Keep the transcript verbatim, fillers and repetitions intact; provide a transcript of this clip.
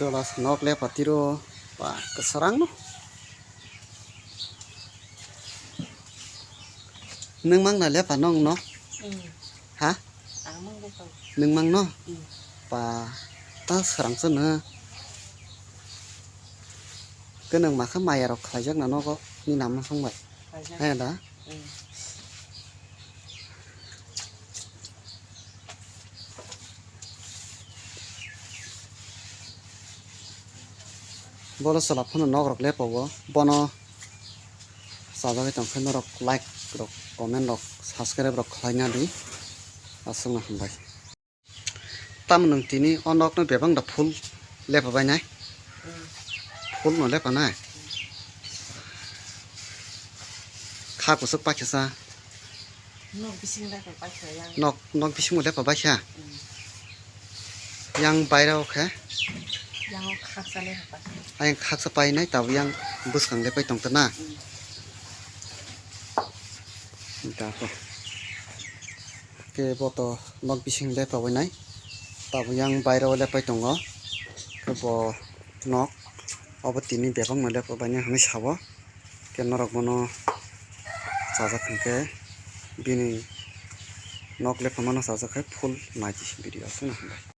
Jola nok lepa tiro ba kwsarang no. Nwng mang na lepa nong no? Mm. Ha? Ang mang lepa. Nwng mang no? Mm. Ba ta swrang se no. Ke nwng makha maya rok khlaijak na nogo ni nam no song bai. Khlaijak. Hai da. Mm. Bolo chwla phano nok rok lepo o, bono chajagwi tongkhe norok like rok, comment rok, subscribe rok khlaina di, aswkno hambai. Tamo nwng tini o nokno bebak da phul lepa bainai? Phul no lepa nai? Kha kuchuk paikha sa. Nok bising lepa baikha yang. Nok, nok bisingo lepa baikha? Mm. Yang baira o khe? Yang o khaksa lepa baikha. Ayang khaksa painai, tabo yang bwskang lepai tongtona? Mm. Dato. Ke bo to nok bising lepa bainai. Tabo yang baira o lepai tongo. Ke bo nok obo tini bebak no lepa bainai hinwi sabo. Ke norok bono chajak hinkhe bini nok lephama no chajak khai full naidi video aswkno hambai.